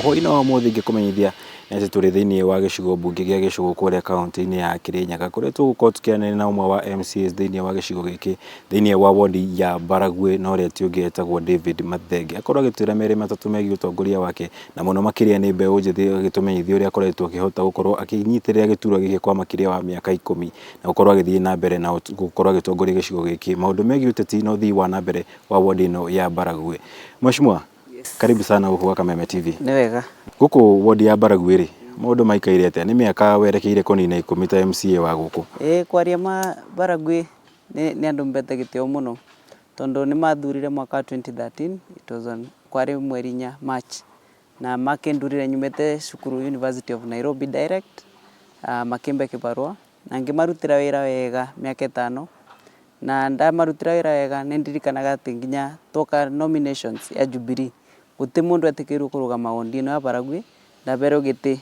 Hwaĩ-inĩ wa ũmũthĩ ingĩkũmenyithia nĩ atĩ tũrĩ thĩinĩ wa gĩcigo mbunge gĩa Gĩcũgũ kũrĩa kaunti-inĩ ya Kĩrĩnyaga kũrĩa tũgũkorwo tũkĩaranĩria na ũmwe wa MCAs thĩinĩ wa gĩcigo gĩkĩ thĩinĩ wa wodi ya Baragwi na ũrĩa ti ũngĩ etagwo David Mathenge. Akorwo agĩtwĩra merĩ matatũ megiĩ ũtongoria wake na mũno makĩria nĩ mbeũ njĩthĩ agĩtũmenyithia ũrĩa akoretwo akĩhota gũkorwo akĩnyitĩrĩra gĩturwa gĩkĩ kwa makĩria wa mĩaka ikũmi na gũkorwo agĩthiĩ na mbere na gũkorwo agĩtongoria gĩcigo gĩkĩ maũndũ megiĩ ũteti na ũthii wa na mbere wa wodi ĩno ya Baragwi. Mheshimiwa, karibu sana gũkũ gwa Kameme TV. Nĩ wega. Gũkũ wodi ya Baragwi rĩ, maũndũ maikaire atĩa? Nĩ mĩaka werekeire kũnina ikũmi ta MCA wa gũkũ. Ĩĩ kwaria ma Baragwi nĩ nĩ andũ mbete gĩtĩo mũno tondũ nĩ mathurire mwaka wa 2013 it was on kwarĩ mweri inya March na makĩndurire nyumĩte cukuru University of Nairobi direct makĩmbe kĩbarũa na ngĩmarutĩra wĩra wega mĩaka ĩtano na ndamarutĩra wĩra wega nĩ ndirikanaga atĩ nginya twoka nominations ya Jubilee gũtirĩ mũndũ etĩkĩirwo kũrũgama wondi ĩno ya Baragwi ndaberwo gĩtĩ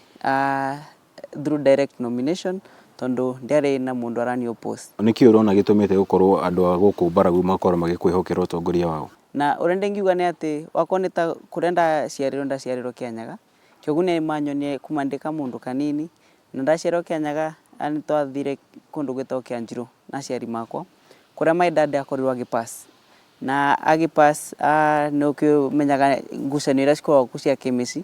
through direct nomination tondũ ndiarĩ na mũndũ arani oppose. Nĩkĩ ũrona gĩtũmĩte gũkorwo andũ a gũkũ Baragwi makorwo magĩkwĩhokera ũtongoria wao? Na ũrĩa ndingiuga nĩ atĩ wakwa nĩ ta kũrĩa ndaciarĩrwo ndaciarĩrwo Kĩanyaga kĩoguo nĩ manyonie kuma ndĩ kamũndũ kanini na ndaciarĩrwo Kĩanyaga nĩ twathire kũndũ gwĩtagwo Kĩanjirũ na aciari makwa kũrĩa my dad akorirwo agĩ pass na agĩ pass nĩ ũkĩmenyaga ngucanio iria cikoragwo kuo cia kĩmĩciĩ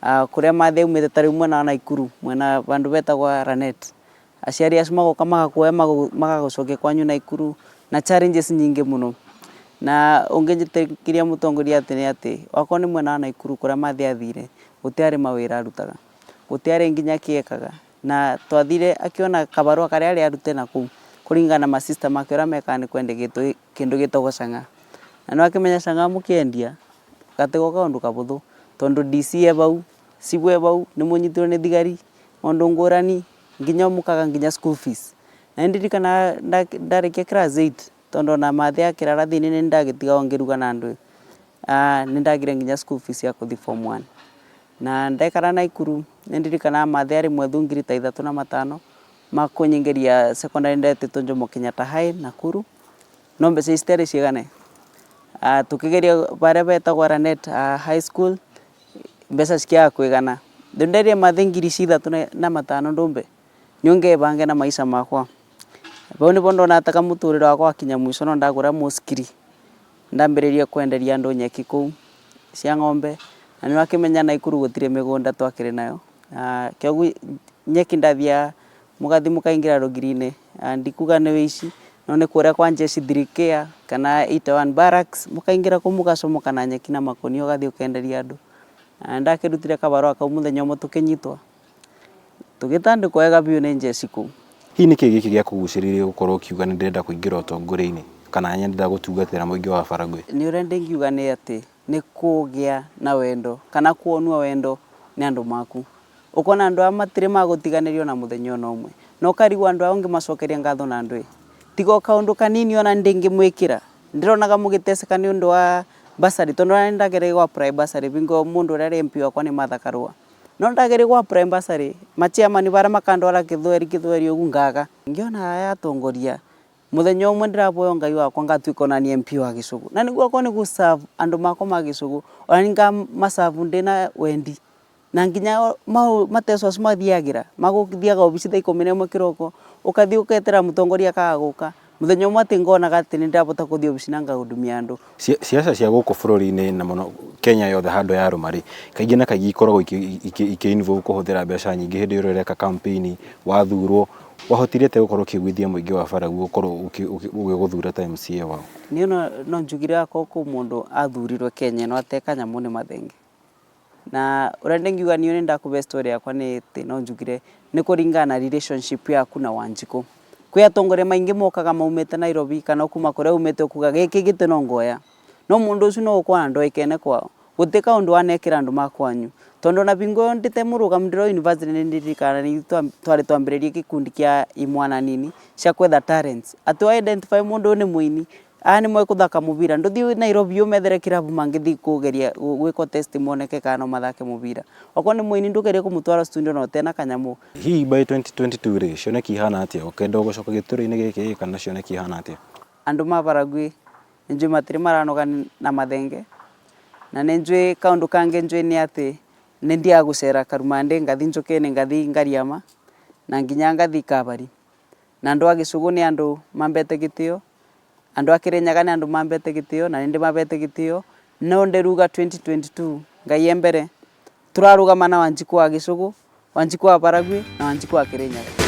kũrĩa mathe aumĩte ta rĩu mwena wa Naikuru mwena vandũ vetagwo Lanet aciari acio magoka magakuoya magagũcokia kwanyu Naikuru na challenges nyingĩ mũno na ũngĩnjĩtĩkĩria mũtongoria atĩ nĩ atĩ wakorwo nĩ mwena wa Naikuru kũrĩa mathe athire gũtiarĩ mawĩra arutaga gũtiarĩ nginya kĩekaga na twathire akĩona kabarũa karĩa arĩ arute nakũu kũringana na masista make ũrĩa mekaga nĩ kwendeketwo kĩndũ gĩtagwo chang'aa na nĩ wakĩmenya chang'aa mũkĩendia gatigwo kaũndũ kabũthũ tondũ DC e bau cibũ e bau nĩ mũnyitirwo nĩ thigari maũndũ ngũrani nginya mũkaga nginya school fees na nĩ ndirikanaga ndarĩkia class 8 tondũ ona mathe akĩrara thĩinĩ nĩ ndagĩtigagwo ngĩruga na andũ nĩ ndagire nginya school fees ya kũthiĩ form 1 na ndekara Naikuru nĩ ndirikanaga mathe arĩ mwethu ngiri ta ithatũ na matano ma kũnyingĩria secondary ndetĩtwo Jomo Kenyatta High Nakuru no mbeca ici citiarĩ cigane tũkĩgeria barĩa betagwo Lanet High School mbeca cikĩaga kũigana rĩu nderire mathe ngiri ici ithatũ na matano ndũmbe nĩũngebange na maisha makwa bau nĩbo ndona ta kamũtũrĩre wakwa wakinya mũico no ndagũra mũcikiri ndambĩrĩria kwenderia andũ nyeki kũu cia ng'ombe na nĩ wakĩmenya Naikuru gũtirĩ mĩgũnda twakĩrĩ nayo kĩoguo nyeki ndathiaga mũgathiĩ mũkaingĩra rũgiri-inĩ ndikuga nĩ ũici no nĩ kũrĩa kwa jeshi 3K kana 81 Barracks mũkaingĩra kũu mũgacomoka na nyeki na makũnia ũgathiĩ ũkenderia andũ na nĩndakĩrutire kabarũa kau mũthenya ũmwe tũkĩnyitwo tũgĩtandĩkwo wega biũ nĩ jeshi kũu. Hihi nĩkĩ gĩkĩ gĩakũgucĩrĩirie gũkorwo ũkiuga nĩ ndĩrenda kũingĩra ũtongoria-inĩ kana nĩ ndĩrenda gũtungatĩra mũingĩ wa Baragwi? Nĩ ũrĩa ndingiuga nĩ atĩ nĩ kũgĩa na wendo kana kuonwo wendo nĩ andũ maku ũkona andũ aya matirĩ magũtiganĩria ona mũthenya ona ũmwe na ũkarigwo andũ aya ũngĩmacokeria ngatho na ndũĩ tiga o kaũndũ kanini ona ndĩngĩmwĩkĩra ndĩronaga mũgĩteceka nĩ ũndũ wa bursary tondũ ona nĩ ndageragia gũ apply bursary bingo mũndũ ũrĩa arĩ MP wakwa nĩ Martha Karua no ndageria gũ apply bursary machairman barĩa makandwara gĩthweri gĩthweri ũguo ngaga ngĩona aya atongoria mũthenya ũmwe ndĩraboya Ngai wakwa ngatuĩka ona niĩ MP wa Gĩcũgũ na nĩguo okorwo nĩ gũ serve andũ makwa ma Gĩcũgũ ona niĩ ngama serve ndĩna wendi na nginya mateso acio mathiagĩra magũthiaga obici thaa ikũmi na ĩmwe kĩroko ũkathiĩ ũgetera mũtongoria akaga gũka mũthenya ũmwe atĩ ngonaga atĩ nĩ ndĩrabota gũthiĩ obici na ngahudumia andũ. Siasa cia gũkũ bũrũri-inĩ na mũno Kenya yothe handũ yarũma rĩ, kaingĩ na kaingĩ ikoragwo ikĩ involve kũhũthĩra mbeca nyingĩ hĩndĩ ĩrĩa ũreka campaign, wathurwo, wahotire atĩa gũkorwo ũkĩiguithia mũingĩ wa Baragwi gũkorwo ũgĩgũthura ta MCA wao? Niĩ no njugire akorwo kwĩ mũndũ athurirwo Kenya ĩno ateka nyamũ nĩ Mathenge. Na ũrĩa ndingiuga niĩ nĩ ndakũbe story yakwa nĩ atĩ no njugire nĩ kũringana na relationship yaku na Wanjikũ. Kwĩ atongoria maingĩ mokaga maumĩte Nairobi kana kuma kũrĩa umĩte ũkuga gĩkĩ gĩtĩ no ngoya. No mũndũ ũcio no ũkona ndoĩkaine kwao. Gũtirĩ kaũndũ wanekĩra andũ ma kwanyu. Tondũ ona bingo ĩyo ndĩte mũrũgamu ndĩrĩ o university nĩ ndirikanaga nĩ ithuĩ twarĩ twambĩrĩrie gĩkundi kĩa imwana nini cia gwetha talents. Atĩ wa identify mũndũ ũyũ nĩ mũini, aya nĩ moĩ gũthaka mũbira, ndũthiĩ Nairobi ũmethere kĩrabu mangĩthiĩ kũgeria gwĩkwo test moneke kana no mathake mũbira. Okorwo nĩ mũini ndũgerie kũmũtwara studio na ũtena kanyamũ. Hihi by 2022 rĩ, cioneki ihana atĩa? Ũkenda gũcoka gĩturwa-inĩ gĩkĩ kana cioneki ihana atĩa? Andũ ma Baragwi nĩ njũĩ matirĩ maranoga na Mathenge na nĩ njũĩ kaũndũ kangĩ njũĩ nĩ atĩ Nĩ nthiaga gũcera Karumandĩ, ngathi Njũkĩnĩ, ngathi Ngariama, na nginya ngathi Kabari. Na andũ a Gĩcũgũ nĩ andũ mambete gĩtĩo, andũ a Kĩrĩnyaga nĩ andũ mambete gĩtĩo, na nĩ ndĩmabete gĩtĩo, no ndĩruga 2022 Ngai e mbere, tũrarũgama na Wanjikũ wa Gĩcũgũ, Wanjikũ wa Baragwi, na Wanjikũ wa Kĩrĩnyaga.